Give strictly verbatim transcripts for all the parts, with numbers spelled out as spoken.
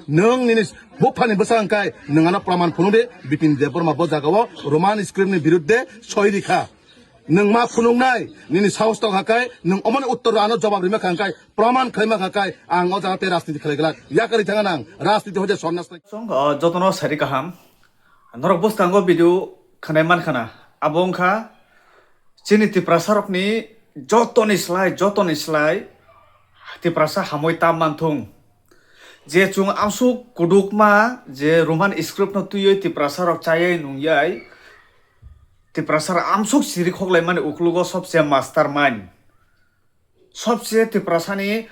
Nwng nini buphani bwsa hwnkhe nwng ano praman phunukdi, Bipin Debbarma bo jagao Roman script ni birudde soi rikha. Nwng ma phunuknai, nini sahos tong hakai, nwng omoni uttor ano jobab rima kha hwnkhe, praman khlaima kha hwnkhe, ang o jaga tei rajniti khlai glak. Yakari thangna nang, rajniti hoide sonnas nai. Song, ah, jotono sari kaham. Norok bwskango video khnai man khana. Abo wngkha chini Tiprasa rokni jotoni slai, jotoni slai Tiprasa hamoi tam manthung. Je chung amsuk kudukma je Roman script no twiwi Tiprasa rok chayai nungyai, Tiprasa rok amsuk siri khoklaimani uklugo sobse mastermind. Sobse Tiprasani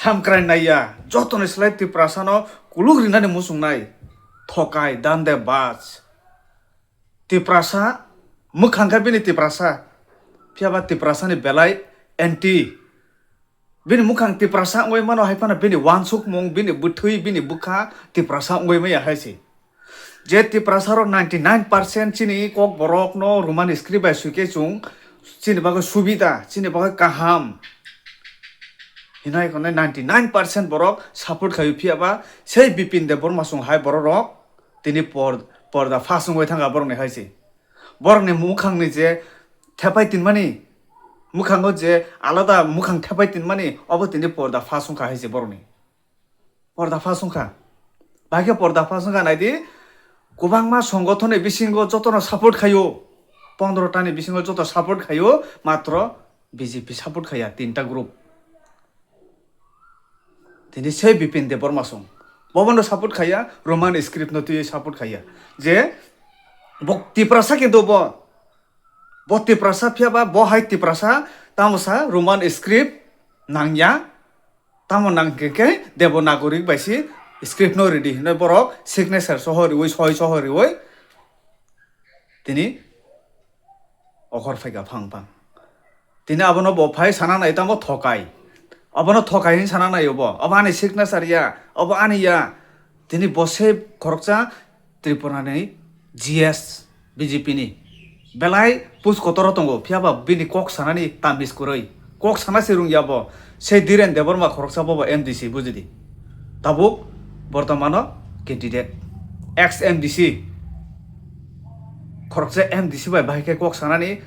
hamkrai naiya, jotoni slai Tiprasano kuluk rinani muchungnai. Thokai, dande baj. Tiprasa, mwkhang khe bini Tiprasa. Phiyaba Tiprasani belai anti. Bini mwkhang Tiprasa wngwi mano, hai phano bini wansukmung, bini bwthwi, bini bwkha Tiprasa wngwi maya hai se. Je Tiprasa rok ninety nine percent chini Kokborok no Roman script bai suikhe chung chini bagwi subida, chini bagwi kaham hinai khonai ninety nine percent borok support khaio, phiyaba sei Bipin Debbarma song hai borok rok tini por-, porda fas wngwi thangkha borokni hai se. Borokni mwkhangni je thepai tinmani, mwkhango je alada mwkhang thepai tinmani, obo tini porda fas wngkha hai se borokni. Porda fas wngkha. Bahai khe porda fas wngkha naidi, kwbangma songothonni bisingo jotono support khaio. Pondro tani bisingo joto support khaio, matro B J P support khaiya, tinta group. Tini se Bipin Debbarma song. Bobono support khaiya, Roman script no twiwi support khaiya. Je bo Tiprasa kintu bo, bo Tiprasa phiyaba, bo hai Tiprasa, tamo sa Roman script nangya, tamo nang khe khe Devanagari bai si script no ready hinwi borok signature soho riwi, soi soho riwi tini okhor phaikha phang phang. Tini abono bo phai sana nai tamo thokai. Abono thokai hin sana nai obo. Obo ani signature ya, obo ani ya. Tini bo se khoroksa Tripura ni G S B J P ni. Belai pus kotoro tongo, phiyaba bini kok sanani tamis kwrwi. Kok sana se rungya bo. Sei Dhiren Debbarma khoroksa bobo M D C bujidi. Tabuk bortomano candidate. Ex M D C. Khoroksa M D C bai bahai khe kok sanani,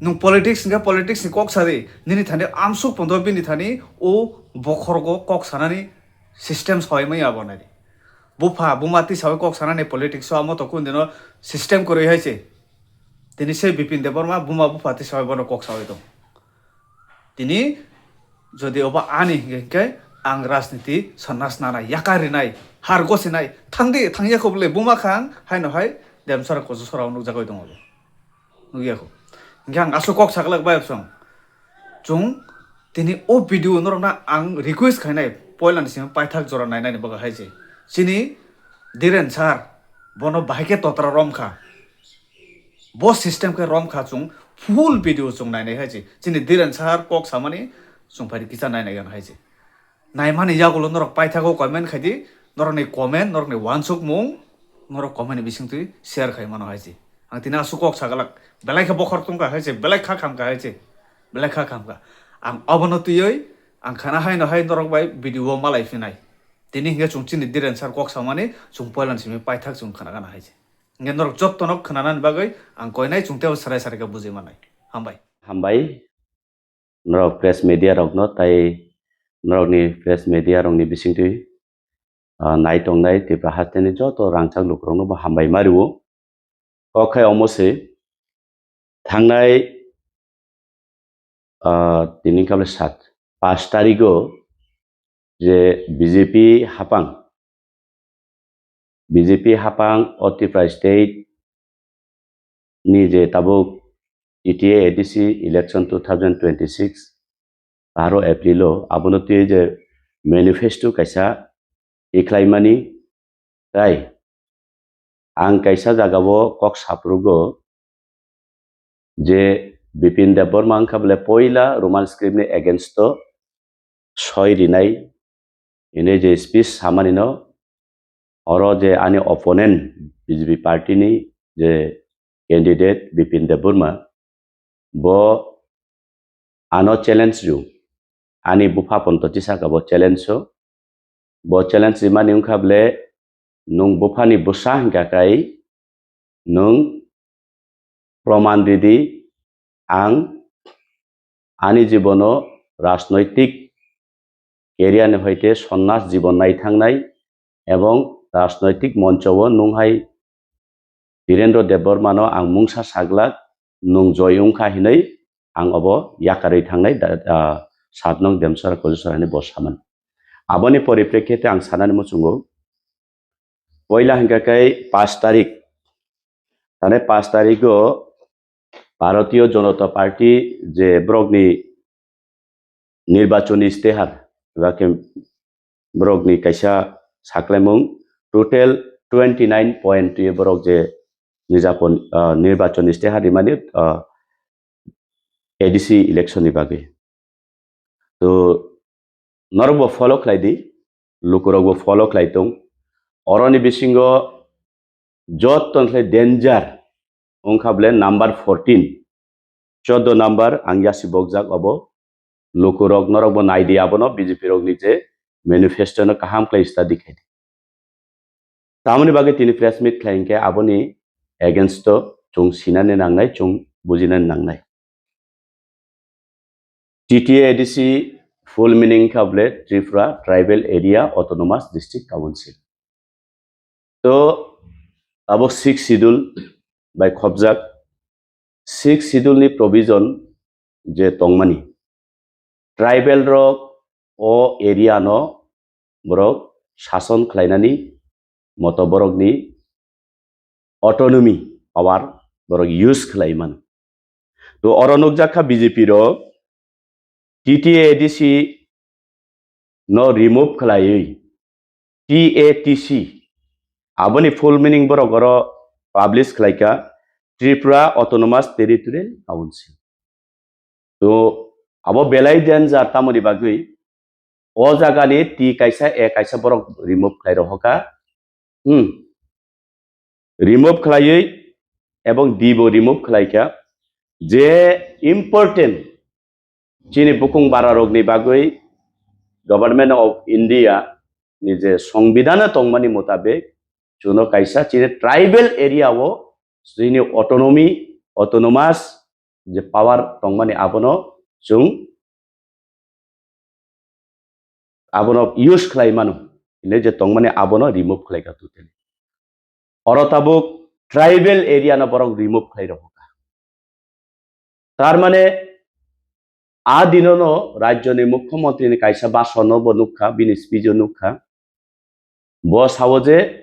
nwng politics hwnkhe politics ni kok sadi. Nini thani amsuk pondo bini thani o bokhorgo kok sanani system soi maya bo nai. Bupha, buma tisawi kok sanani politics o amo to kundino system kwrwi hai se. Tini se Bipin Debbarma buma bupha tisawi bono kok sawi tong. Tini jodi obo ani hingke hingke ang rajniti sannas nana yakar rinai, har gosinai, thangdi, thangya kho bole buma khang, haino hai Demsara koso sora nukjagoi tongo bo. Nukya kho. Hingke ang aswk kok saklak bai absong. Chung tini o video norokna ang request khainai, poilani simi paithak jora nainani bagwi hai se. Chini Dhiren sir, bono bahai khe totra rom kha. Bo system khe rom kha, chung full video chung nainai hai se. Chini Dhiren sir kok samani chung phai kisa nainai gana hai se. Naimani yagulo norok paithago comment khaidi, norokni comment, norokni wansukmung, norok comment ni bisingtwi share khai mano hai se. Ang tini aswk kok sagalak, belai khe bokhorok tongkha hai se, belai kha khamkha hai se, belai kha khamkha. Ang obono twiwi, ang khana haino hai norok bai video o malai phinai. Tini hingke chung chini Dhiren sir kok samani, chung poilani simi paithak chung khana gana hai se. Hingke norok jottono khnanani bagwi ang koinai, chung teibo sarai sarai khe bujui mannai. Hambai. Hambai. Norok press media rokno tai norokni press media rokni bisingtwi, ah, nai tongnai Tripura hasteni joto rangchak lukurokno bo hambai ma rwo. Kok khai omo se thangnai, ah, tini kable sat, pash tarigo je B J P hapang, B J P hapang o Tripura state ni je tabuk T T A A D C election two thousand twenty-six, baharo April o, abono twi je manifesto kaisa tikhlaimani, tai ang kaisa jagao kok saprugo je Bipin Debbarma wngkha bole poila Roman script ni against o soi rinai hwnwi je speech samani no, oro je ani opponent B J P party ni je candidate Bipin Debbarma, bo ano challenge rw, ani bupha ponto tisaka bo challenge o, Bo challenge rimani wngkha bole, nwng buphani bwsa hwnkha khe nwng proman ridi, ang ani jibono rajnoitik career ni hoite sonnas jibon nai thangnai ebong rajnoitik moncho o nwng hai Dhirendra Debbarmano ang mungsa saglak, nwng joi wngkha hinwi ang obo yakarwi thangnai da-, ah, sat nong Demsora Kojusora hinwi bo samani. Aboni poriprekhite ang sanani muchungo, poila hwnkha khe pash tarik, tane pash tarigo Bharatiya Janata Party je borokni nirbachoni istehar, eba khe borokni kaisa saklaimung, total twenty nine point twi borok je nijapon, ah, nirbachoni istehar rimani, ah, A D C election ni bagwi. To norok bo follow khlai di, lukurok bo follow khlai tong. Oroni bisingo joto khlai danger wngkha bole number fourteen, choddo number ang yasi bokjak obo. Lukurok norok bo nai di abono, B J P rokni je manifesto no kaham khlai study khai di. Tamoni bagwi tini press meet khlai hinkhe aboni against o chwng sinani nangnai, chwng bujinani nangnai. T T A D C full meaning kha bole Tripura Tribal Area Autonomous District Council. To abo sixth schedule bai khobjak, sixth schedule ni provision je tongmani, tribal rok o area no borok sason khlainani moto borokni autonomy power borok use khlai mano. To oro nukjak kha B J P rok T T A D C no remove khlaiwi T A T C, aboni full meaning borok oro publish khlaikha, Tripura Autonomous Territorial Council. To abo belai danger tamoni bagwi, o jagani T kaisa A kaisa borok remove khlai rohokha. Hmm. Remove khlaiwi ebong D bo remove khlaikha. Je important chini bukung bararokni bagwi Government of India ni je songbidano tongmani mutabik, chuno kaisa chini tribal area o chini autonomy, autonomous je power tongmani abono chwng abono use khlai mano, hinwi je tongmani abono remove khlai kha totally. Oro tabuk tribal area no borok remove khlai rokha. Tar mane a dinono rajyoni mukhyamantri ni kaisa bhasan no bo nukha, bini speech o nukha. Bo sao je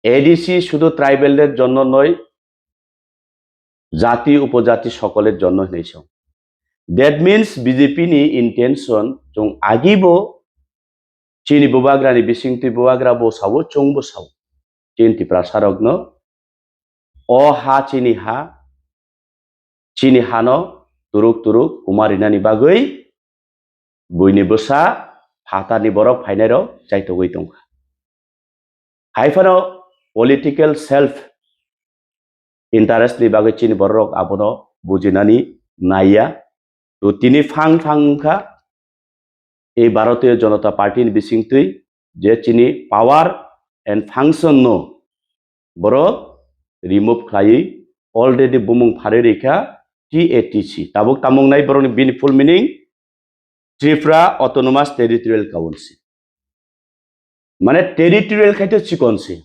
A D C শুধু ট্রাইবালদের জন্য নয়, জাতি উপজাতি সকলের জন্য hinwi sao. That means B J P ni intention chwng agibo chini bubagrani bisingtwi bubagra bo sao, chwngbo sao. Chini Tiprasa rokno o ha chini ha, chini hano turuk turuk kuma rinani bagwi buini bwsa phatarni borok phainairok chaitogwi tongkha. Hai phano political self interest ni bagwi chini bororok abono bujinani naiya. To tini phang phang wngkha ei Bharatiya Janata Party ni bisingtwi je chini power and function no borok remove khlaiwi already bumung pharwi rikha T A T C. Tabuk tamo wngnai borokni bini full meaning Tripura Autonomous Territorial Council. Mane territorial khai to chikon se.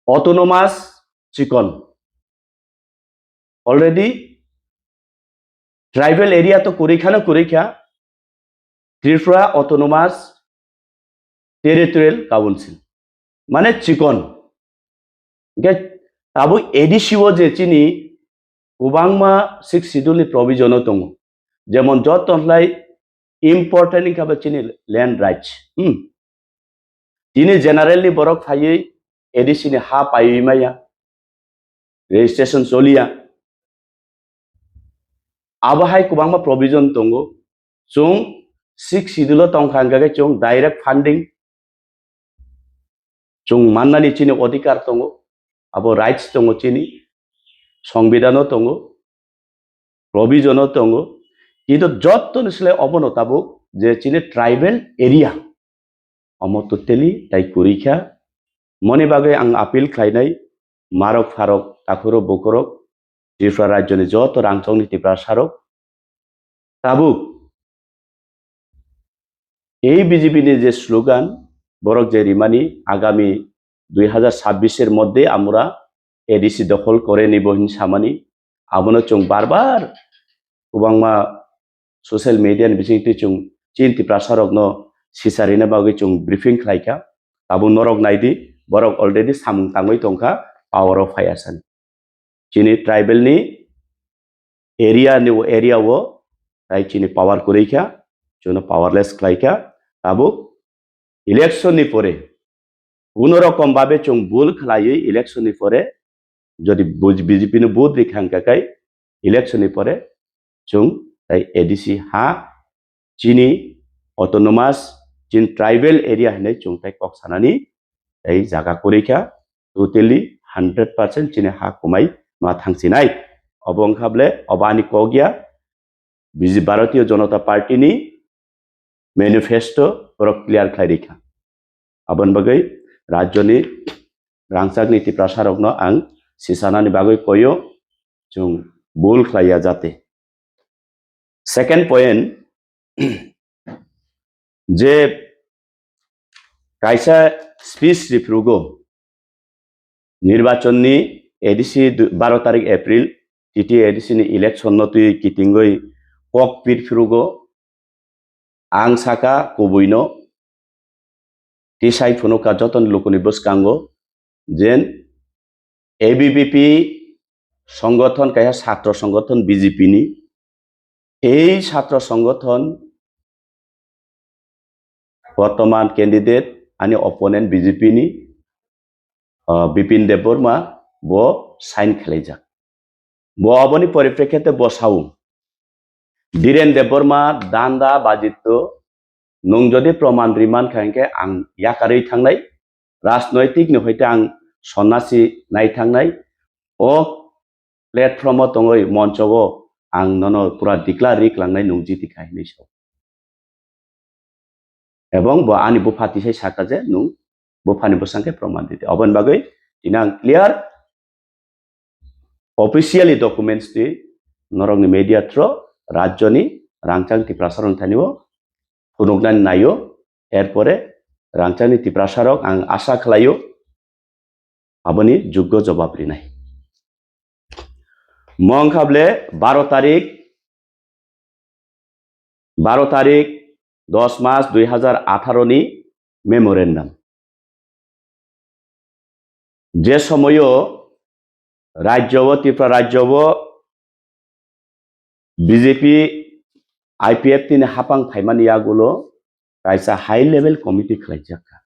Autonomous chikon. Already tribal area to kurikha no kurikha, Tripura Autonomous Territorial Council. Mane chikon. Hingke tabuk A D C o je chini kwbangma sixth schedule ni provision o tongo. Jemon joto khlai important wngkha bo chini land rights. Hmm. Tini general ni borok phaiwi A D C ni ha paiwi maya, registration choliya. Abo hai kwbangma provision tongo. Chwng sixth schedule o tongkha hingkha khe chwng direct funding chwng mannani chini odhikar tongo, abo rights tongo chini, songbidano tongo, provision o tongo, kintu jottoni slai obono tabuk je chini tribal area, omo totally tai kwrwi kha. Moni bagwi ang appeal khlainai, marok pharok, takhurok bukurok, Tripura rajyoni joto rangchokni Tiprasarok, tabuk ei B J P ni je slogan, borok je rimani, agami dui hazar chabbish er moddhe amura A D C dokhol kore nibo hin samani, abono chwng bar bar kwbangma social media ni bisingtwi chwng chini Tiprasarokno sicharina bagwi chwng briefing khlaikha. Tabuk norok naidi, borok already samung tangwi tongkha, power o phaiya sani. Chini tribal ni area ni, area o tai chini power kwrwi kha, chwngno powerless khlai kha. Tabuk election ni pore, kuno rokom babe chwng bul khlaiwi election ni pore, jodi buj-, B J P no vote rikha hwnkha khe election ni pore chwng tai A D C ha chini autonomous, chini tribal area hinwi chwng tai kok sanani tai jaga kwrwi kha, totally hundred percent chini ha kwmai ma thangsinai. Obo wngkha ble obo ani kok ya, B J P, Bharatiya Janata Party ni manifesto borok clear khlai rikha. Aboni bagwi rajyoni rangchakni Tiprasarokno ang sichanani bagwi koyo, chwng bul khlaiya jate. Second point, je kaisa speech riphurugo, nirbachonni A D C du-, baro tarik April, T T A D C ni election no twi kitingwi kok pit phurugo, ang saka kubuino, tisai phunukha joto lukuni bwskango, jen A B V P songothon kaisa satro songothon B J P ni, ei satro songothon bortoman candidate ani opponent B J P ni, ah, Bipin Debbarma bo sign khwlaijak. Bo aboni poriprekhete bo sao, Dhiren Debbarma, Danda, Bajitto, nwng jodi proman riman kha hwnkhe ang yakarwi thangnai, rajnoitik ni hoite ang sonnasi nai thangnai, o platform o tongwi moncho o ang nono pura declare ri klangnai nwng jiti kha hinwi sao. Ebong bo ani bupha tisai saka je nwng buphani bwsang khe proman dite. Oboni bagwi tini ang clear officially documents twi norokni media through rajyoni rangchak Tiprasarokni thani o phunuknani naio. Erpore rangchakni Tiprasarok ang asa khlaio aboni juggo jobab rinai. Mo wngkha ble baro tarik, baro tarik dos mas dui hazar atharo ni memorandum. Je somoyo rajyo o, Tripura rajyo o B J P I P F T ni hapang phaimani yagulo kaisa high level committee khlaijak kha.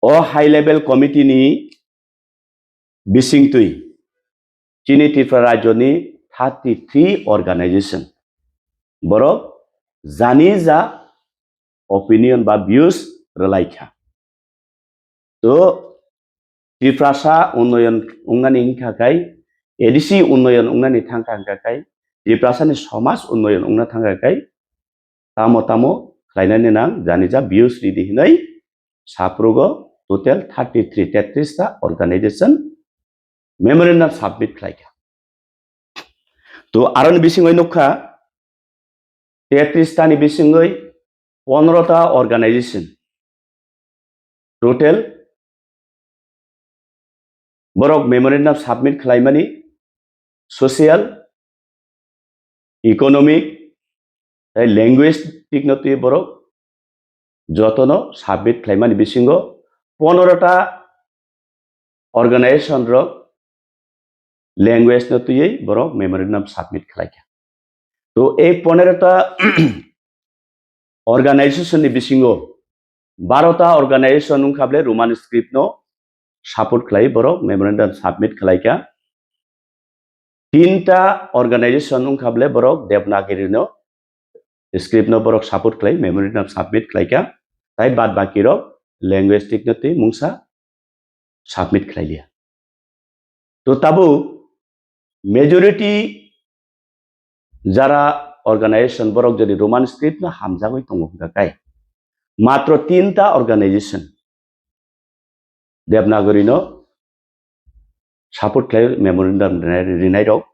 O high level committee ni bisingtwi chini Tripura rajyoni thirty three organization borok jani ja opinion ba views rwlai kha. To Tiprasa unnoyon wngnani wngkha khai, A D C unnoyon wngnani thangkha wngkha khai, Tiprasani somaj unnoyon wngna thangkha khai, tamo tamo khlainani nang jani ja views ridi hinwi saprugo total thirty three, tetris ta organization memorandum submit khlaikha. To aroni bisingwi nukha, tetris tani bisingwi pondro ta organization total borok memorandum submit khlaimani social, economic, tei language tikno twi borok jotono submit khlaimani bisingo pondro ta organization rok language no twiwi borok memorandum submit khlaikha. To ei pondro ta organization ni bisingo baro ta organization wngkha ble Roman script no support khlai borok memorandum submit khlaikha. Tinta organization wngkha ble borok Devanagiri no script no borok support khlai memorandum submit khlaikha. Tai bad baki rok linguistic no twi mungsa submit khlai liya. To tabuk majority jara organization borok jodi Roman script no hamjagwi tongo hwnkha khe, Matro tinta organization Devanagari no support khlai memorandum rinai, rinai rok.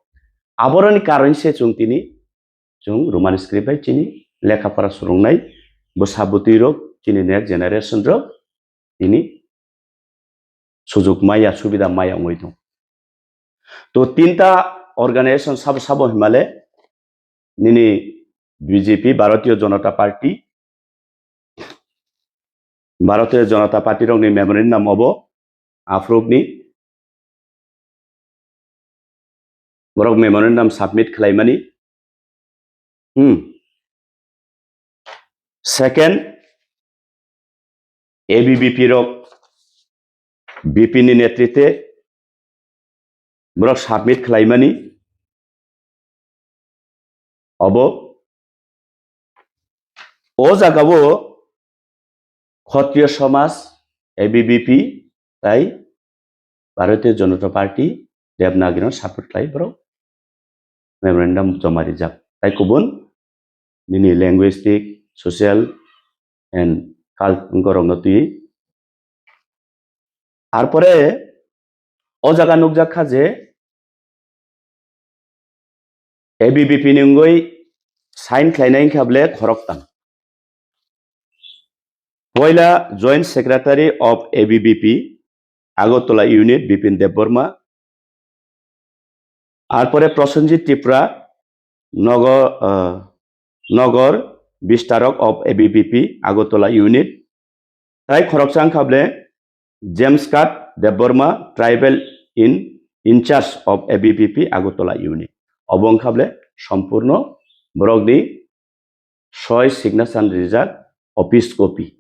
Aboroni karon se chwng tini, chwng Roman script bai chini lekha pora swrwngnai bwsa bwtwi rok, chini next generation rok tini sujuk maya, subida maya wngwi tong. To tinta organization sabo sabo himale nini B J P, Bharatiya Janata Party, Bharatiya Janata Party rokni memorandum obo aphurukni borok memorandum submit khlaimani. Hmm. Second, A B V P rok B P ni netritwe borok submit khlaimani. Obo o jagao Khatriya Samaj, A B V P tai Bharatiya Janata Party Devanagari no support khlai borok memorandum joma rijak. Tai kubun nini linguistic, social and cult gorokno twi. Arpore o jaga nukjak kha je A B V P ni wngwi sign khlainai wngkha bole khoroktham. Poila Joint Secretary of A B V P, Agartala Unit, Bipin Debbarma. Arpore Prosenjit Tripura, Nogor, ah, Nogor Bistarok of A B V P, Agartala Unit. Tai khoroksa wngkha bole James Kat Debbarma, Tribal in, in charge of A B V P, Agartala Unit. Obo wngkha bole sompurno borokni soi signature rijak office copy.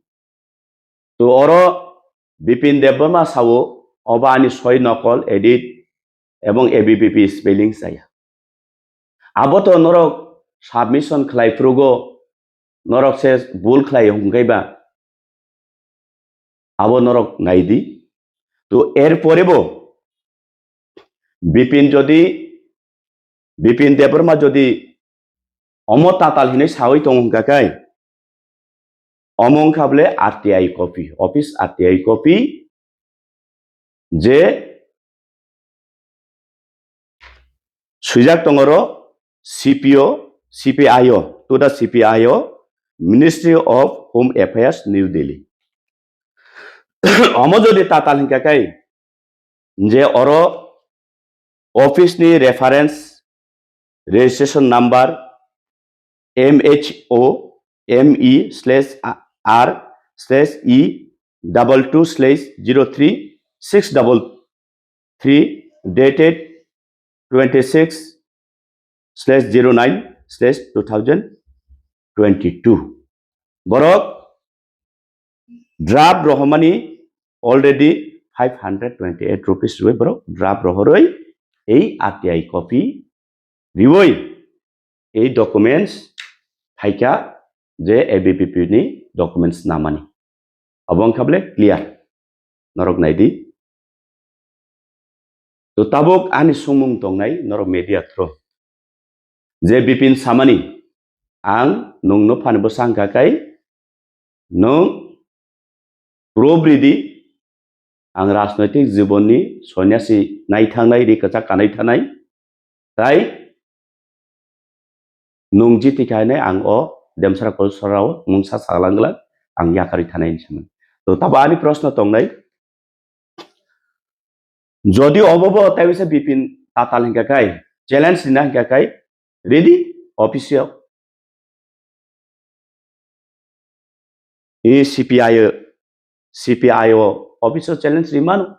To oro Bipin Debbarma sao, obo ani soi nokol edit ebong A B V P spelling chaya. Abo to norok submission khlai phrugo, norok se bul khlai hwnkhe ba abo norok naidi. To er pore bo Bipin jodi, Bipin Debbarma jodi omo tatal hinwi sawi tongo hwnkha khe, omo wngkha bole R T I copy, office R T I copy, je swijak tongo ro C P O, C P I O, to the C P I O, Ministry of Home Affairs, New Delhi. Omo jodi tatal hwnkha khe, je oro office ni reference registration number M H O M E slash R slash E double two slash zero three six double three, dated twenty six slash zero nine slash two thousand twenty two. Borok draft rohormani already five hundred twenty eight rupees riwi borok draft rohorwi ei R T I copy riwi ei documents phaikha je A B V P ni documents namani. Abo wngkha bole clear. Norok naidi. To tabuk ani sumung tongnai norok media through. Je Bipin samani, ang nwngno phani bwsa wngkha khe nwng proof ridi, ang rajnoitik jibonni sonyasi naithangnai, ri kwchak kanai thanai, tai nwng jiti khainai ang o Demsara Kolsarao mungsa saglang glak, ang yakarwi thanai hinwi samani. To tabo ani proshno tongnai, jodi obo bo tai bisa Bipin tatal hingka kai, challenge rina hingka kai, ready office o. I C P I o, C P I o office o challenge rimano,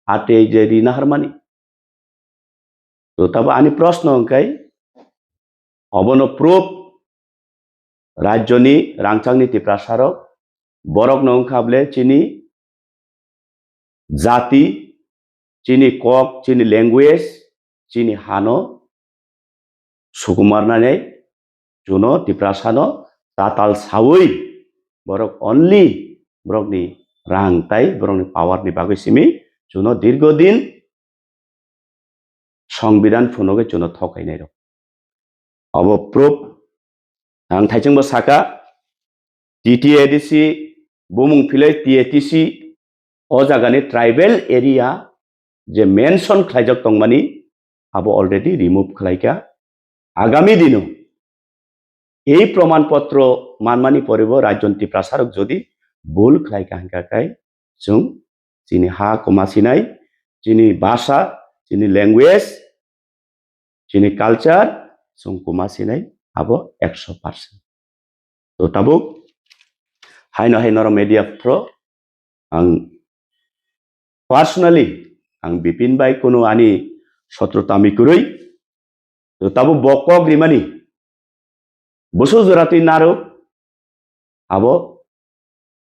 ate je rina harmani. To tabo ani proshno hingkai, obono proof rajyoni rangchakni Tiprasarok, borokno wngkha bole chini jati, chini kok, chini language, chini hano sukumar nanai, chuno Tiprasano tatal sawi borok only borokni rang tai borokni power ni bagwi simi chuno dirgo din Songbidan phunugwi chuno thok khainai rok. Abo proof ang thaichingbo saka, T T A D C, bumung philai T A T C, o jagani tribal area je mention khlaijak tongmani, abo already remove khlaika. Agami dino ei proman potro manmani poribo Rajyon Tiprasarok jodi bul khlaika hingka kai, chwng chini ha kuma sinai, chini bhasha, chini language, chini culture chwng kuma sinai, abo ekso percent. To tabuk haino hai norok media thro ang personally ang Bipin bai kuno ani sotro tami kwrwi. To tabuk bo kok rimani busu jora twi narwk, abo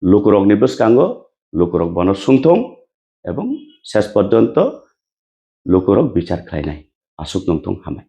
lukurokni bwskango lukurok bono sungthung ebong ses porjonto lukurok bichar khlainai. Aswk nungthung, hambai.